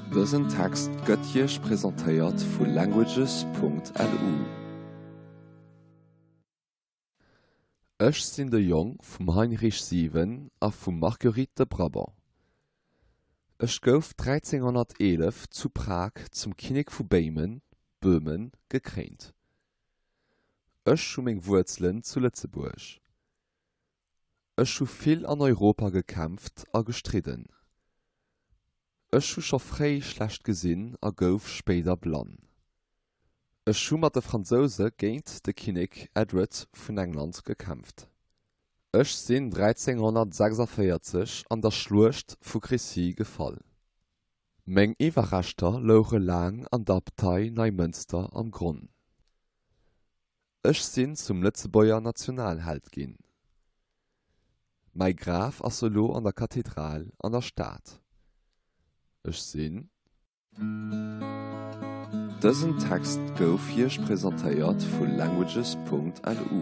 Dësen Text gëtt Iech presentéiert vu languages.lu. Ech sinn de Jong vum Heinrich 7 a vum Marguerite de Brabant. Ech gouf 1311 zu Prag zum Kinnek vu Béimen, Böhmen, gekréint. Ech hu meng Wuerzelen zu Lëtzebuerg. Ech hu vill an Europa gekämpft a gestridden. Ech hu scho fréi schlecht gesinn a gouf spéider blann. Ech hu mat de Fransouse géint de Kinnek Edward vun England gekämpft. Ech sinn 1346 an der Schluecht vu Crécy gefall. Meng Iwwerreschter louche laang an der Abtei Neimënster am Gronn. Ech sinn zum Lëtzebuerger Nationalheld ginn. Mäi Graf ass elo an der Kathedral an der Stad. Ech sinn. Dësen Text gouf Iech presentéiert vu languages.lu.